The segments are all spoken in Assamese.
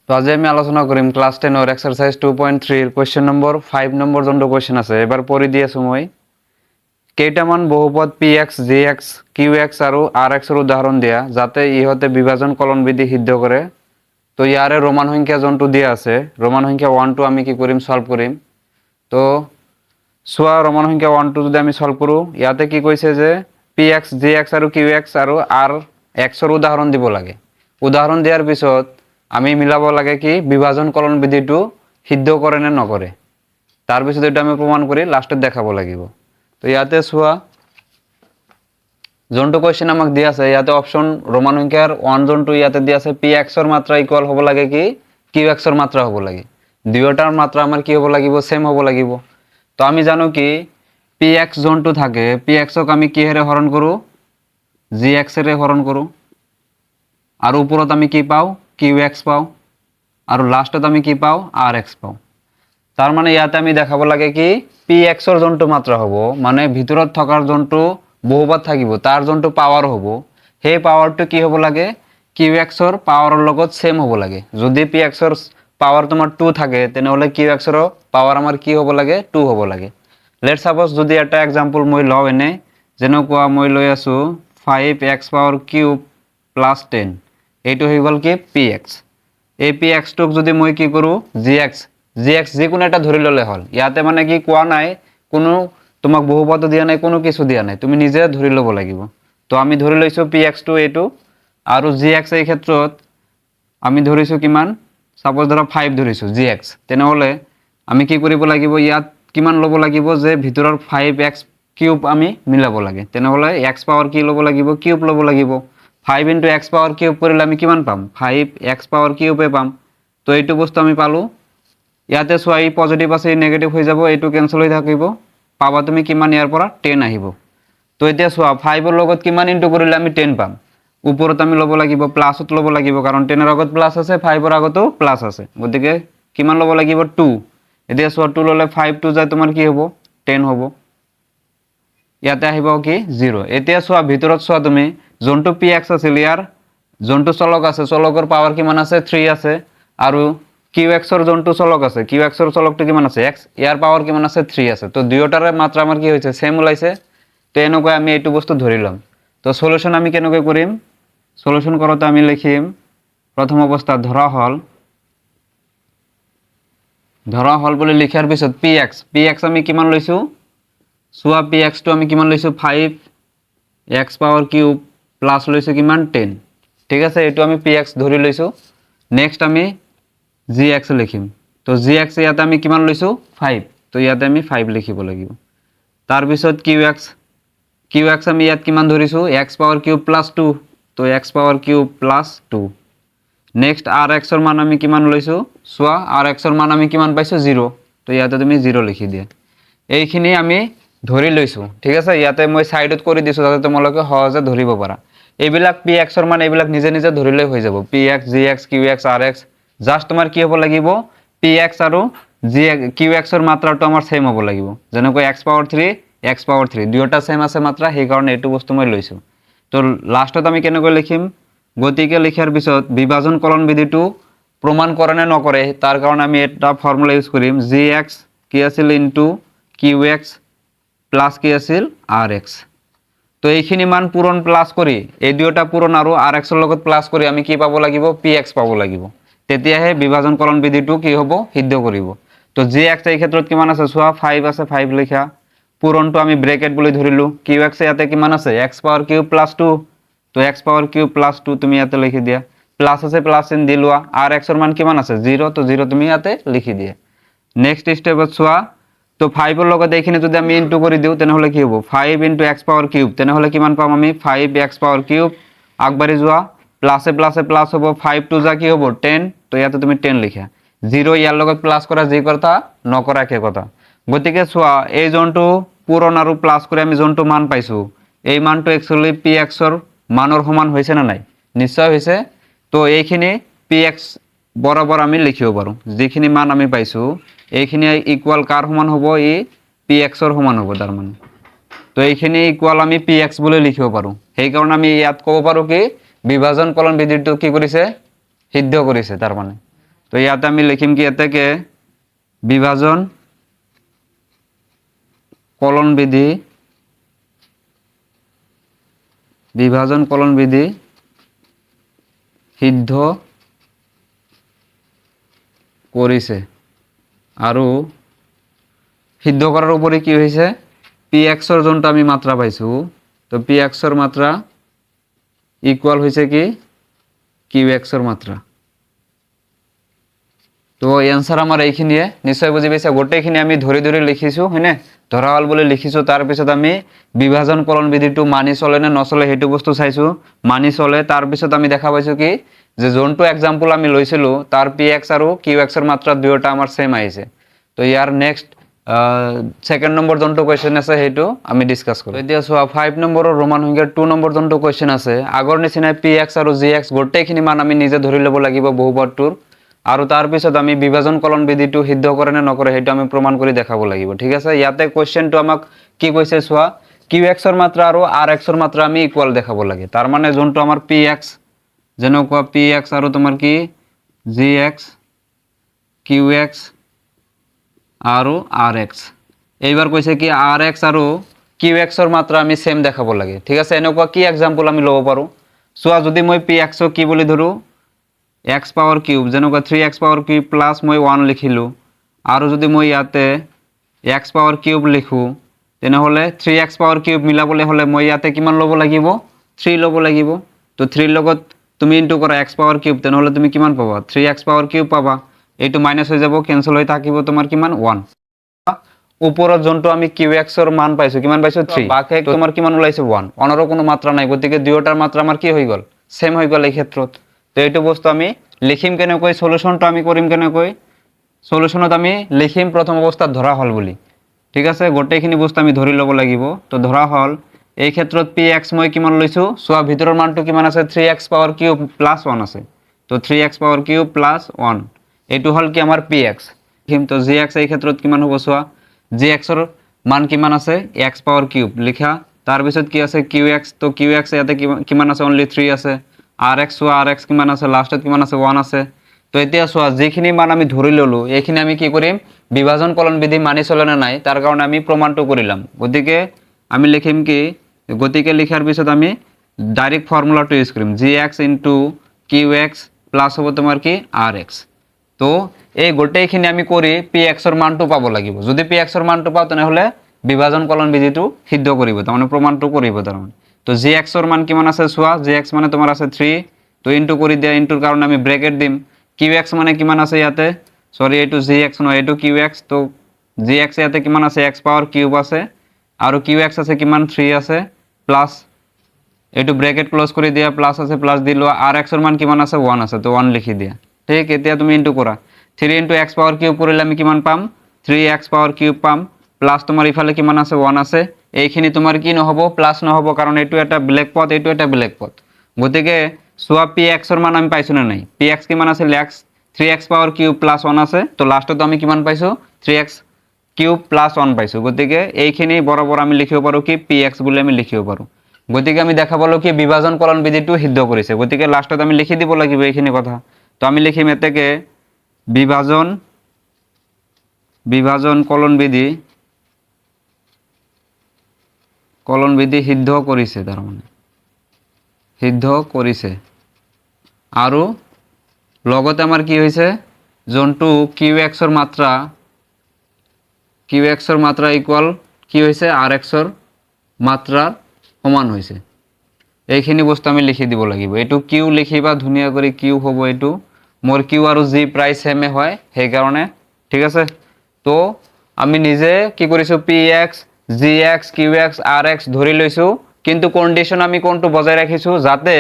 তো আজি আমি আলোচনা কৰিম ক্লাছ 10ৰ এক্সাৰচাইজ 2.3ৰ কুৱেশ্যন নম্বৰ 5 নম্বৰ যোনটো কুৱেশ্যন আছে, এবাৰ পঢ়ি দি আছোঁ মই। কেইটামান বহুপদ P x, G x, Q x আৰু আৰ এক্সৰ উদাহৰণ দিয়া, যাতে ইহঁতে বিভাজন কলন বিধি সিদ্ধ কৰে। তো ইয়াৰে ৰোমান সংখ্যা যোনটো দিয়া আছে, ৰোমান সংখ্যা 1টো আমি কি কৰিম? ছল্ভ কৰিম। তো চোৱা, ৰোমান সংখ্যা 1টো যদি আমি ছল্ভ কৰোঁ, ইয়াতে কি কৈছে যে পি এক্স, জি এক্স আৰু কিউ এক্স আৰু আৰ এক্সৰ উদাহৰণ দিব লাগে। উদাহৰণ দিয়াৰ পিছত আমি মিলাব লাগে কি বিভাজন কলন বিধিটো সিদ্ধ কৰে নে নকৰে। তাৰপিছত এইটো আমি প্ৰমাণ কৰি লাষ্টত দেখাব লাগিব। তো ইয়াতে চোৱা, যোনটো কুৱেশ্যন আমাক দিয়া আছে, ইয়াতে অপশ্যন ৰোমান সংখ্যাৰ 1 যোনটো ইয়াতে দিয়া আছে, পি এক্সৰ মাত্ৰা ইকুৱেল হ'ব লাগে কি কিউ এক্সৰ মাত্ৰা হ'ব লাগে। দুয়োটাৰ মাত্ৰা আমাৰ কি হ'ব লাগিব? ছেম হ'ব লাগিব। তো আমি জানো কি পি এক্স যোনটো থাকে, পি এক্সক আমি কিহেৰে হৰণ কৰোঁ? জি এক্সেৰে হৰণ কৰোঁ। আৰু ওপৰত আমি কি পাওঁ? কিউ এক্স পাওঁ। আৰু লাষ্টত আমি কি পাওঁ? আৰ এক্স পাওঁ। তাৰ মানে ইয়াতে আমি দেখাব লাগে কি পি এক্সৰ যোনটো মাত্ৰা হ'ব, মানে ভিতৰত থকাৰ যোনটো বহুপদ থাকিব, তাৰ যোনটো পাৱাৰ হ'ব, সেই পাৱাৰটো কি হ'ব লাগে? কিউ এক্সৰ পাৱাৰৰ লগত ছেম হ'ব লাগে। যদি পি এক্সৰ পাৱাৰ তোমাৰ 2 থাকে, তেনেহ'লে কিউ এক্সৰ পাৱাৰ আমাৰ কি হ'ব লাগে? 2 হ'ব লাগে। লেট ছাপ'জ যদি এটা এক্সাম্পল মই লওঁ, এনে যেনেকুৱা মই লৈ আছোঁ 5 এক্স পাৱাৰ কিউব প্লাছ 10, এইটো হৈ গ'ল কি পি এক্স। এই পি এক্সটোক যদি মই কি কৰোঁ, জি এক্স, জি এক্স যিকোনো এটা ধৰি ল'লে হ'ল। ইয়াতে মানে কি কোৱা নাই, কোনো তোমাক বহুপদো দিয়া নাই, কোনো কিছু দিয়া নাই, তুমি নিজে ধৰি ল'ব লাগিব। তো আমি ধৰি লৈছোঁ পি এক্সটো এইটো আৰু জি এক্স এই ক্ষেত্ৰত আমি ধৰিছোঁ কিমান? ছাপ'জ ধৰা 5 ধৰিছোঁ জি এক্স। তেনেহ'লে আমি কি কৰিব লাগিব? ইয়াত কিমান ল'ব লাগিব যে ভিতৰৰ 5 এক্স কিউব আমি মিলাব লাগে। তেনেহ'লে এক্স পাৱাৰ কি ল'ব লাগিব? কিউব ল'ব লাগিব। 5 ইণ্টু এক্স পাৱাৰ কিউব কৰিলে আমি কিমান পাম? 5 এক্স পাৱাৰ কিউবে পাম। তো এইটো বস্তু আমি পালোঁ। ইয়াতে চোৱা, ই পজিটিভ আছে, ই নেগেটিভ হৈ যাব, এইটো কেঞ্চেল হৈ থাকিব। পাবা তুমি কিমান? ইয়াৰ পৰা 10 আহিব। তো এতিয়া চোৱা, 5ৰ লগত কিমান ইনটু কৰিলে আমি 10 পাম? ওপৰত আমি ল'ব লাগিব, প্লাছত ল'ব লাগিব, কাৰণ 10ৰ আগত প্লাছ আছে, 5ৰ আগতো প্লাছ আছে। গতিকে কিমান ল'ব লাগিব? 2। এতিয়া চোৱা, 2 ল'লে 5 2 যায় তোমাৰ কি হ'ব? 10 হ'ব। ইয়াতে আহিব কি? জিৰ'। এতিয়া চোৱা, ভিতৰত চোৱা তুমি, যোনটো পি এক্স আছিল, ইয়াৰ যোনটো চলক আছে, চলকৰ পাৱাৰ কিমান আছে? 3 আছে। আৰু কিউ এক্সৰ যোনটো চলক আছে, কিউ এক্সৰ চলকটো কিমান আছে? এক্স। ইয়াৰ পাৱাৰ কিমান আছে? 3 আছে। তো দুয়োটাৰে মাত্ৰা আমাৰ কি হৈছে? ছেম ওলাইছে। তো এনেকৈ আমি এইটো বস্তু ধৰি ল'ম। তো চলিউশ্যন আমি কেনেকৈ কৰিম? চলিউশ্যন কৰোঁতে আমি লিখিম, প্ৰথম অৱস্থাত ধৰা হ'ল। ধৰা হ'ল বুলি লিখাৰ পিছত পি এক্স, পি এক্স আমি কিমান লৈছোঁ চোৱা। পি এক্সটো আমি কিমান লৈছোঁ? 5 এক্স পাৱাৰ কিউব প্লাছ লৈছোঁ কিমান? 10। ঠিক আছে, এইটো আমি পি এক্স ধৰি লৈছোঁ। নেক্সট আমি জি এক্স লিখিম। তো জি এক্স ইয়াতে আমি কিমান লৈছোঁ? 5। তো ইয়াতে আমি 5 লিখিব লাগিব। তাৰপিছত কিউ এক্স। কিউ এক্স আমি ইয়াত কিমান ধৰিছোঁ? X power cube plus 2। তো x power cube plus 2। Next R এক্সৰ মান আমি কিমান লৈছোঁ চোৱা। আৰ এক্সৰ মান আমি কিমান পাইছোঁ? জিৰ'। তো ইয়াতে তুমি জিৰ' লিখি দিয়া। এইখিনি আমি ধৰি লৈছোঁ, ঠিক আছে। ইয়াতে মই ছাইডত কৰি দিছোঁ, যাতে তোমালোকে সহজে ধৰিব পাৰা। এইবিলাক পি এক্সৰ মান এইবিলাক নিজে নিজে ধৰিলে হৈ যাব। P x, G x, Q x, R x, just তোমাৰ কি হ'ব লাগিব? পি এক্স আৰু জি কিউ এক্সৰ মাত্ৰাটো আমাৰ ছেইম হ'ব লাগিব। যেনেকৈ x power 3, x power 3, দুয়োটা ছেইম আছে মাত্ৰা, সেইকাৰণে এইটো বস্তু মই লৈছোঁ। তো লাষ্টত আমি কেনেকৈ লিখিম? গতিকে লিখাৰ পিছত বিভাজন কলন বিধিটো প্ৰমাণ কৰে নে নকৰে, তাৰ কাৰণে আমি এটা ফৰ্মুলা ইউজ কৰিম। জি এক্স কি আছিল? ইনটু কিউ এক্স প্লাছ কি আছিল? R X. তো এইখিনি মান পূৰণ প্লাছ কৰি, এই দুয়োটা পূৰণ আৰু আৰ এক্সৰ লগত প্লাছ কৰি আমি কি পাব লাগিব? পি এক্স পাব লাগিব। তেতিয়াহে বিভাজনকৰণ বিধিটো কি হ'ব? সিদ্ধ কৰিব। তো জি এক্স এই ক্ষেত্ৰত কিমান আছে চোৱা। 5 আছে, 5 লিখা। পূৰণটো আমি ব্ৰেকেট বুলি ধৰিলোঁ। কিউ এক্স ইয়াতে কিমান আছে? X power cube plus 2। তো এক্স পাৱাৰ কিউব প্লাছ 2 তুমি ইয়াতে লিখি দিয়া। প্লাছ আছে, প্লাছ চিন দি লোৱা। আৰ এক্সৰ মান কিমান আছে? জিৰ'। তো জিৰ' তুমি ইয়াতে লিখি দিয়া। নেক্সট ষ্টেপত চোৱা, তো 5ৰ লগত এইখিনি যদি আমি ইনটু কৰি দিওঁ, তেনেহ'লে কি হ'ব? 5 ইনটু এক্স পাৱাৰ কিউব, তেনেহ'লে কিমান পাম আমি? 5 এক্স পাৱাৰ কিউব। আগবাঢ়ি যোৱা, প্লাছে প্লাছে প্লাছ হ'ব, 5 টু যা কি হ'ব? 10। তো ইয়াতে তুমি 10 লিখা। জিৰ' ইয়াৰ লগত প্লাছ কৰা যি কথা, নকৰা একে কথা। গতিকে চোৱা, এই যোনটো পূৰণ আৰু প্লাছ কৰি আমি যোনটো মান পাইছোঁ, এই মানটো একচুৱেলি পি এক্সৰ মানৰ সমান হৈছে নে নাই? নিশ্চয় হৈছে। তো এইখিনি পি এক্স বৰাবৰ আমি লিখিব পাৰোঁ। যিখিনি মান আমি পাইছোঁ, এইখিনি ইকুৱেল কাৰ সমান হ'ব? ই পি এক্সৰ সমান হ'ব তাৰমানে। তো এইখিনি ইকুৱেল আমি পি এক্স বুলি লিখিব পাৰোঁ। সেইকাৰণে আমি ইয়াত ক'ব পাৰোঁ কি বিভাজন কলন বিধিটো কি কৰিছে? সিদ্ধ কৰিছে তাৰমানে। তো ইয়াতে আমি লিখিম কি? এতেকে বিভাজন কলন বিধি, বিভাজন কলন বিধি সিদ্ধ কৰিছে। আৰু সিদ্ধ কৰাৰ উপৰি কি হৈছে? পি এক্সৰ যোনটো আমি মাত্ৰা পাইছোঁ, তো পি এক্সৰ মাত্ৰা ইকুৱেল হৈছে কি? কিউ এক্সৰ মাত্ৰা। তো এনচাৰ আমাৰ এইখিনিয়ে। নিশ্চয় বুজি পাইছা। গোটেইখিনি আমি ধৰি ধৰি লিখিছোঁ, হয়নে? ধৰা হ'ল বুলি লিখিছোঁ। তাৰপিছত আমি বিভাজন কলন বিধিটো মানি চলে নে নচলে সেইটো বস্তু চাইছোঁ। মানি চলে। তাৰপিছত আমি দেখা পাইছোঁ কি যে যোনটো এক্সাম্পল আমি লৈছিলোঁ, তাৰ পি এক্স আৰু কিউ এক্সৰ মাত্ৰা দুয়োটা আমাৰ ছেম আহিছে। তো ইয়াৰ নেক্সট ছেকেণ্ড নম্বৰ যোনটো কুৱেশ্যন আছে, সেইটো আমি ডিছকাছ কৰোঁ। এতিয়া চোৱা, 5 নম্বৰৰ ৰোমান সংখ্যাৰ 2 নম্বৰ যোনটো কুৱেশ্যন আছে, আগৰ নিচিনাই পি এক্স আৰু জি এক্স গোটেইখিনি মান আমি নিজে ধৰি ল'ব লাগিব বহুপদটোৰ। আৰু তাৰপিছত আমি বিভাজন কলন বিধিটো সিদ্ধ কৰে নে নকৰে, সেইটো আমি প্ৰমাণ কৰি দেখাব লাগিব। ঠিক আছে? ইয়াতে কুৱেশ্যনটো আমাক কি কৈছে চোৱা। কিউ এক্সৰ মাত্ৰা আৰু আৰ এক্সৰ মাত্ৰা আমি ইকুৱেল দেখাব লাগে। তাৰমানে যোনটো আমাৰ পি এক্স, যেনেকুৱা পি এক্স আৰু তোমাৰ কি জি এক্স, কিউ এক্স আৰু আৰ এক্স। এইবাৰ কৈছে কি আৰ এক্স আৰু কিউ এক্সৰ মাত্ৰা আমি ছেম দেখাব লাগে। ঠিক আছে? এনেকুৱা কি এক্সাম্পল আমি ল'ব পাৰোঁ চোৱা। যদি মই পি এক্সক কি বুলি ধৰোঁ? এক্স পাৱাৰ কিউব, যেনেকুৱা three x power cube plus মই ওৱান লিখিলোঁ। আৰু যদি মই ইয়াতে এক্স পাৱাৰ কিউব লিখোঁ, তেনেহ'লে থ্ৰী এক্স পাৱাৰ কিউব মিলাবলৈ হ'লে মই ইয়াতে কিমান ল'ব লাগিব? থ্ৰী ল'ব লাগিব। তো থ্ৰীৰ লগত তুমি ইনটু কৰা এক্স পাৱাৰ কিউব, তেনেহ'লে তুমি কিমান পাবা? থ্ৰী এক্স পাৱাৰ কিউব পাবা। এইটো মাইনাছ হৈ যাব, কেঞ্চেল হৈ থাকিব তোমাৰ কিমান? ওৱান। ওপৰত যোনটো আমি কিউ এক্সৰ মান পাইছোঁ, কিমান পাইছোঁ? থ্ৰী। বাকী তোমাৰ কিমান ওলাইছে? ওৱান। ওৱানৰো কোনো মাত্ৰা নাই। গতিকে দুয়োটাৰ মাত্ৰা আমাৰ কি হৈ গ'ল? ছেম হৈ গ'ল এই ক্ষেত্ৰত। তো এইটো বস্তু আমি লিখিম কেনেকৈ? চলুশ্যনটো আমি কৰিম কেনেকৈ? চলুশ্যনত আমি লিখিম প্ৰথম অৱস্থাত ধৰা হ'ল বুলি। ঠিক আছে? গোটেইখিনি বস্তু আমি ধৰি ল'ব লাগিব। তো ধৰা হ'ল এই ক্ষেত্ৰত পি এক্স মই কিমান লৈছোঁ চোৱা। ভিতৰৰ মানটো কিমান আছে? Three x power cube plus one আছে। তো three x power cube plus one, এইটো হ'ল কি আমাৰ পি এক্স লিখিম। তো জি এক্স এই ক্ষেত্ৰত কিমান হ'ব চোৱা। জি এক্সৰ মান কিমান আছে? এক্স পাৱাৰ কিউব লিখা। তাৰপিছত কি আছে? Q X. তো কিউ এক্স ইয়াতে কিমান আছে? অনলি থ্ৰী আছে। আৰ এক্স চোৱা, আৰ এক্স কিমান আছে? লাষ্টত কিমান আছে? ওৱান আছে। তো এতিয়া চোৱা, যিখিনি মান আমি ধৰি ল'লোঁ, এইখিনি আমি কি কৰিম? বিভাজন কলন বিধি মানি চলে নে নাই, তাৰ কাৰণে আমি প্ৰমাণটো কৰিলাম। গতিকে আমি লিখিম কি? গতিকে লিখাৰ পিছত আমি ডাইৰেক্ট ফৰ্মুলাটো ইউজ কৰিম। G x into q x plus হ'ব তোমাৰ কি? R X. তো এই গোটেইখিনি আমি কৰি পি এক্সৰ মানটো পাব লাগিব। যদি পি এক্সৰ মানটো পাওঁ, তেনেহ'লে বিভাজন কলন বিধিটো সিদ্ধ কৰিব, তাৰমানে প্ৰমাণটো কৰিব তাৰমানে। তো জি এক্সৰ মান কিমান আছে চোৱা। জি এক্স মানে তোমাৰ আছে থ্ৰী। তো ইনটু কৰি দিয়া। ইনটুৰ কাৰণে আমি ব্ৰেকেট দিম। কিউ এক্স মানে কিমান আছে ইয়াতে? চৰি, এইটো জি এক্স নহয়, এইটো কিউ এক্স। তো জি এক্স ইয়াতে কিমান আছে? এক্স পাৱাৰ কিউব আছে। আৰু কিউ এক্স আছে কিমান? থ্ৰী আছে। প্লাছ এইটো ব্ৰেকেট ক্ল'জ কৰি দিয়া। প্লাছ আছে, প্লাছ দি লোৱা। আৰ এক্সৰ মান কিমান আছে? ওৱান আছে। তো ওৱান লিখি দিয়া। ঠিক, এতিয়া তুমি ইনটু কৰা। Three into x power cube কৰিলে আমি কিমান পাম? থ্ৰী এক্স পাৱাৰ কিউব পাম। প্লাছ তোমাৰ ইফালে কিমান আছে? ওৱান আছে। এইখিনি তোমাৰ কি নহ'ব? প্লাছ নহ'ব, কাৰণ এইটো এটা বেলেগ পদ, এইটো এটা বেলেগ পদ। গতিকে চোৱা, পি এক্সৰ মান আমি পাইছোঁ নে নাই? পি এক্স কিমান আছিল? X three x power cube plus one আছে। তো লাষ্টত আমি কিমান পাইছোঁ? Three x cube plus one পাইছোঁ। গতিকে এইখিনি বৰাবৰ আমি লিখিব পাৰোঁ কি? পি এক্স বুলি আমি লিখিব পাৰোঁ। গতিকে আমি দেখা পালোঁ কি বিভাজন কলন বিধিটো সিদ্ধ কৰিছে। গতিকে লাষ্টত আমি লিখি দিব লাগিব এইখিনি কথা। তো আমি লিখিম এতেকে বিভাজন কলন বিধি সিদ্ধ কৰিছে, তাৰমানে সিদ্ধ কৰিছে। আৰু লগতে আমাৰ কি হৈছে? যোনটো কিউ এক্সৰ মাত্ৰা ইকুৱেল কি হৈছে? আৰ এক্সৰ মাত্ৰাৰ সমান হৈছে। এইখিনি বস্তু আমি লিখি দিব লাগিব। এইটো কিউ লিখিবা ধুনীয়া কৰি, কিউ হ'ব এইটো। মোৰ কিউ আৰু জি প্ৰায় ছেমে হয় সেইকাৰণে। ঠিক আছে? তো আমি নিজে কি কৰিছোঁ? P x, g x, q x, r x ধৰি লৈছোঁ। কিন্তু কণ্ডিশ্যন আমি কোনটো বজাই ৰাখিছোঁ? যাতে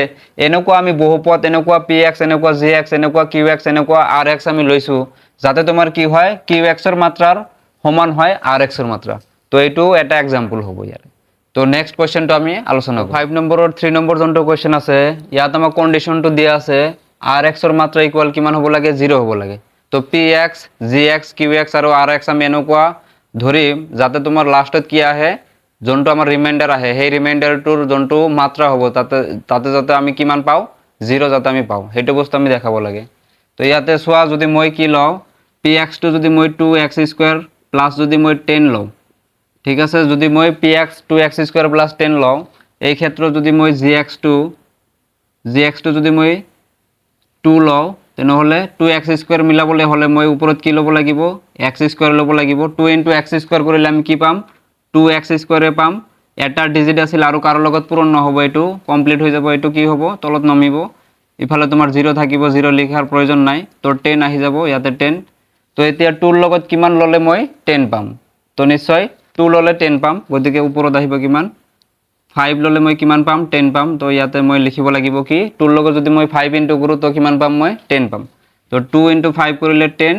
এনেকুৱা আমি বহুপদ, এনেকুৱা পি এক্স, এনেকুৱা জি এক্স, এনেকুৱা কিউ এক্স, এনেকুৱা আৰ এক্স আমি লৈছোঁ, যাতে তোমাৰ কি হয়? কিউ এক্সৰ মাত্ৰাৰ সমান হয় আৰ এক্সৰ মাত্ৰা। তো এইটো এটা এক্সাম্পল হ'ব ইয়াৰে। তো নেক্সট কুৱেশ্যনটো আমি আলোচনা কৰোঁ। 5 নম্বৰৰ 3 নম্বৰ যোনটো কুৱেশ্যন আছে, ইয়াত আমাক কণ্ডিশ্যনটো দিয়া আছে আৰ এক্সৰ মাত্ৰা ইকুৱেল কিমান হ'ব লাগে? জিৰ' হ'ব লাগে। তো p x, g x, q x আৰু আৰ এক্স আমি এনেকুৱা ধৰিম যাতে তোমাৰ লাষ্টত কি আহে? যোনটো আমাৰ ৰিমাইণ্ডাৰ আহে, সেই ৰিমাইণ্ডাৰটোৰ যোনটো মাত্ৰা হ'ব, তাতে যাতে আমি কিমান পাওঁ? জিৰ' যাতে আমি পাওঁ, সেইটো বস্তু আমি দেখাব লাগে। তো ইয়াতে চোৱা, যদি মই কি লওঁ, পি এক্সটো যদি মই টু এক্স স্কুৱেৰ প্লাছ যদি মই 10 লওঁ, ঠিক আছে, যদি মই p x two x square plus 10 লওঁ, এই ক্ষেত্ৰত যদি মই জি এক্সটো যদি মই টু লওঁ, তেনেহ'লে টু এক্স স্কুৱেৰ মিলাবলৈ হ'লে মই ওপৰত কি ল'ব লাগিব? এক্স স্কুৱেৰ ল'ব লাগিব। টু ইণ্টু এক্স স্কুৱেৰ কৰিলে আমি কি পাম? টু এক্স স্কুৱেৰে পাম। এটা ডিজিট আছিল আৰু কাৰো লগত পূৰণ নহ'ব, এইটো কমপ্লিট হৈ যাব। এইটো কি হ'ব? তলত নামিব। ইফালে তোমাৰ জিৰ' থাকিব, জিৰ' লিখাৰ প্ৰয়োজন নাই। তো 10 আহি যাব ইয়াতে, 10। তো এতিয়া টুৰ লগত কিমান ল'লে মই 10 পাম? তো নিশ্চয় টু ল'লে 10 পাম। গতিকে ওপৰত আহিব কিমান? ফাইভ ল'লে মই কিমান পাম? 10 পাম। তো ইয়াতে মই লিখিব লাগিব কি? টুৰ লগত যদি মই ফাইভ ইণ্টু কৰোঁ, তো কিমান পাম মই? 10 পাম। তো টু ইণ্টু ফাইভ কৰিলে 10।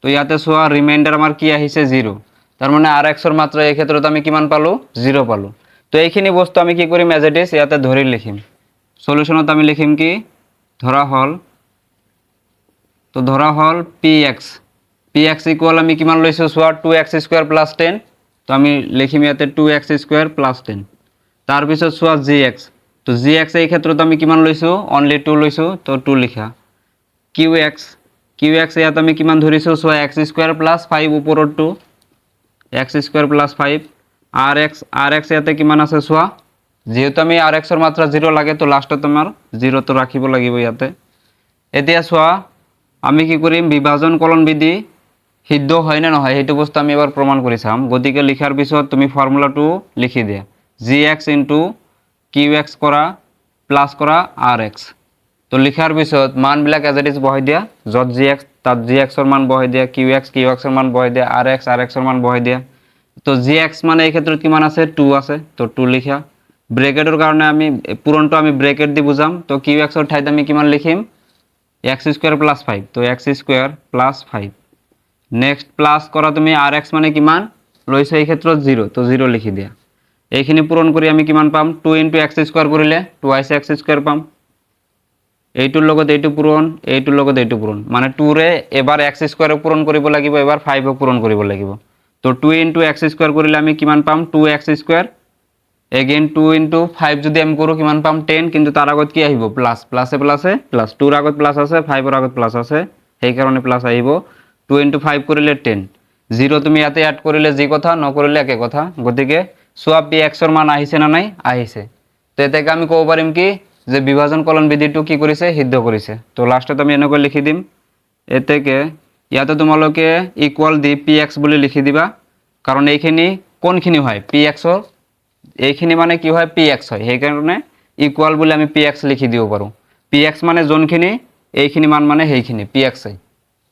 তো ইয়াতে চোৱা, ৰিমাইণ্ডাৰ আমাৰ কি আহিছে? জিৰ'। তাৰমানে আৰ এক্সৰ মাত্ৰা এই ক্ষেত্ৰত আমি কিমান পালোঁ? জিৰ' পালোঁ। তো এইখিনি বস্তু আমি কি কৰিম? এজ it is ইয়াতে ধৰি লিখিম। চলিউশ্যনত আমি লিখিম কি? ধৰা হ'ল, তো ধৰা হ'ল পি এক্স ইকুৱেল আমি কিমান লৈছোঁ চোৱা, two x square plus 10। তো আমি লিখিম ইয়াতে two x square plus 10। তাৰপিছত চোৱা জি এক্স। তো জি এক্স এই ক্ষেত্ৰত আমি কিমান লৈছোঁ? অনলি টু লৈছোঁ, তো টু লিখা। কিউ এক্স ইয়াত আমি কিমান ধৰিছোঁ চোৱা, এক্স স্কুৱেৰ প্লাছ ফাইভ, ওপৰত two x square plus five। R x ইয়াতে কিমান আছে চোৱা। যিহেতু আমি আৰ এক্সৰ মাত্ৰা জিৰ' লাগে, তো লাষ্টত আমাৰ জিৰ'টো ৰাখিব লাগিব ইয়াতে। এতিয়া চোৱা, আমি কি কৰিম? বিভাজন কলন বিধি সিদ্ধ হয় নে নহয়, সেইটো বস্তু আমি এবাৰ প্ৰমাণ কৰি চাম। গতিকে লিখাৰ পিছত তুমি ফৰ্মুলাটো লিখি দিয়া, g x into q x কৰা প্লাছ কৰা আৰ এক্স। তো লিখাৰ পিছত মানবিলাক এজ it is বহাই দিয়া। য'ত জি এক্স, তাত জি এক্সৰ মান বহাই দিয়া। কিউ এক্স, কিউ এক্সৰ মান বহাই দিয়া। আৰ এক্স, আৰ এক্সৰ মান বহাই দিয়া। তো জি এক্স মানে এই ক্ষেত্ৰত কিমান আছে? টু আছে, তো টু লিখা। ব্ৰেকেটৰ কাৰণে আমি পূৰণটো আমি ব্ৰেকেট দি বুজাম। তো কিউ এক্সৰ ঠাইত আমি কিমান লিখিম? X square plus five. তো x square plus five। Next plus কৰা তুমি আৰ এক্স মানে কিমান লৈছোঁ এই ক্ষেত্ৰত? জিৰ', তো জিৰ' লিখি দিয়া। এইখিনি পূৰণ কৰি আমি কিমান পাম? টু ইণ্টু এক্স স্কুৱেৰ কৰিলে টুৱাইছ এক্স স্কুৱেৰ পাম। এইটোৰ লগত এইটো পূৰণ, এইটোৰ লগত এইটো পূৰণ, মানে টুৰে এবাৰ এক্স স্কুৱেৰক পূৰণ কৰিব লাগিব, এবাৰ ফাইভক পূৰণ কৰিব লাগিব। তো টু ইণ্টু এক্স স্কুৱেৰ কৰিলে আমি কিমান পাম? Two x square। Again two into five যদি আমি কৰোঁ, কিমান পাম? 10। কিন্তু তাৰ আগত কি আহিব? প্লাছ। প্লাছে প্লাছে প্লাছ। টুৰ আগত প্লাছ আছে, ফাইভৰ আগত প্লাছ আছে, সেইকাৰণে প্লাছ আহিব। টু ইণ্টু ফাইভ কৰিলে 10। জিৰ' তুমি ইয়াতে এড কৰিলে যি কথা, নকৰিলে একে কথা। গতিকে চোৱা, পি এক্সৰ মান আহিছে নে নাই? আহিছে। তো এতেকে আমি ক'ব পাৰিম কি যে বিভাজন কলন বিধিটো কি কৰিছে? সিদ্ধ কৰিছে। তো লাষ্টত আমি এনেকৈ লিখি দিম, এতেকে ইয়াতে তোমালোকে ইকুৱেল দি পি এক্স বুলি লিখি দিবা। কাৰণ এইখিনি কোনখিনি হয়? পি এক্সৰ এইখিনি মানে কি হয়? পি এক্স হয়। সেইকাৰণে ইকুৱেল বুলি আমি পি এক্স লিখি দিব পাৰোঁ। পি এক্স মানে যোনখিনি, এইখিনি মান মানে সেইখিনি পি এক্স হয়।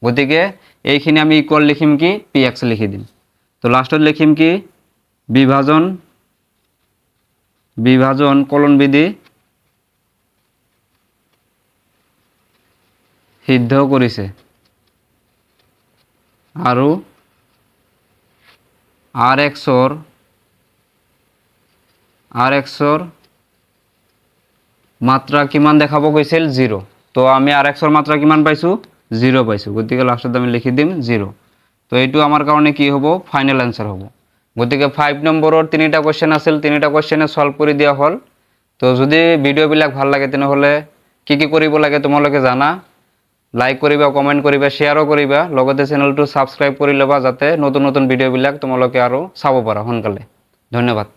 গতিকে এইখিনি আমি ইকুৱেল লিখিম কি? পি এক্স লিখি দিম। তো লাষ্টত লিখিম কি? বিভাজন কলন বিধি সিদ্ধ কৰিছে আৰু আৰ এক্সৰ মাত্ৰা কিমান দেখাব কৈছিল? জিৰ'। তো আমি আৰ এক্সৰ মাত্ৰা কিমান পাইছোঁ? জিৰ' পাইছোঁ। গতিকে লাষ্টত আমি লিখি দিম জিৰ'। তো এইটো আমাৰ কাৰণে কি হ'ব? ফাইনেল এনচাৰ হ'ব। গতিকে 5 নম্বৰৰ তিনিটা কুৱেশ্যন আছিল, তিনিটা কুৱেশ্যনে ছল্ভ কৰি দিয়া হ'ল। তো যদি ভিডিঅ'বিলাক ভাল লাগে, তেনেহ'লে কি কি কৰিব লাগে তোমালোকে জানা। লাইক কৰিবা, কমেণ্ট কৰিবা, শ্বেয়াৰো কৰিবা, লগতে চেনেলটো ছাবস্ক্ৰাইব কৰি ল'বা, যাতে নতুন নতুন ভিডিঅ'বিলাক তোমালোকে আৰু চাব পাৰা সোনকালে। ধন্যবাদ।